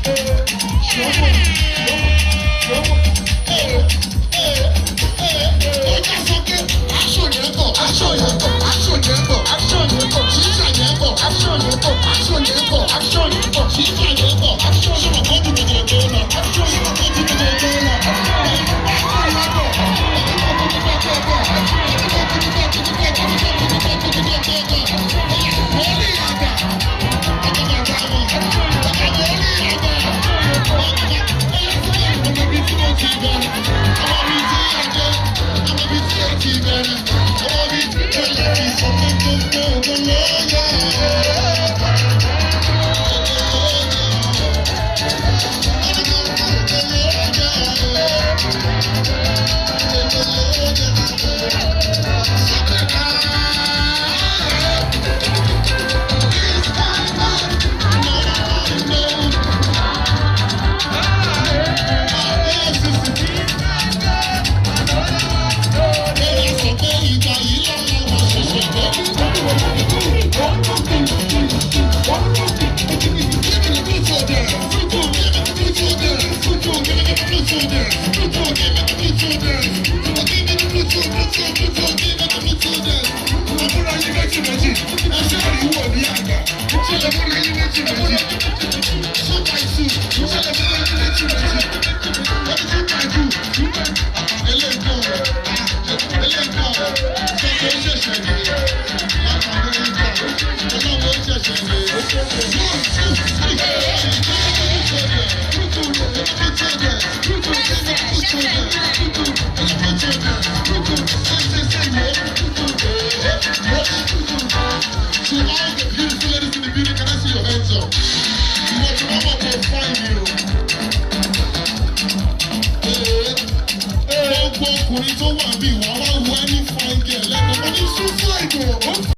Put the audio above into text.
Ṣọmọ, ṣọmọ, ó já sókè, aṣọ yẹn bọ̀, aṣọ yẹn bọ̀, aṣọ yẹn bọ̀, aṣọ yẹn bọ̀, ṣíṣà yẹn bọ̀, aṣọ yẹn bọ̀, aṣọ yẹn bọ̀, aṣọ yẹn bọ̀, ṣíṣà yẹn bọ̀, aṣọ ṣọmọ kó dùn tó tó lọ, aṣọ ṣọmọ kó dùn tó tó lọ, aṣọ yẹn bọ̀, To all the beautiful ladies in the building, can I see your hands up? You want to come up and find you. Gbogbo ọkùnrin tó wà bí wàá wá wọ ẹni fine girl lẹ́nu ọmọ ní sùn fún ẹ̀dùn.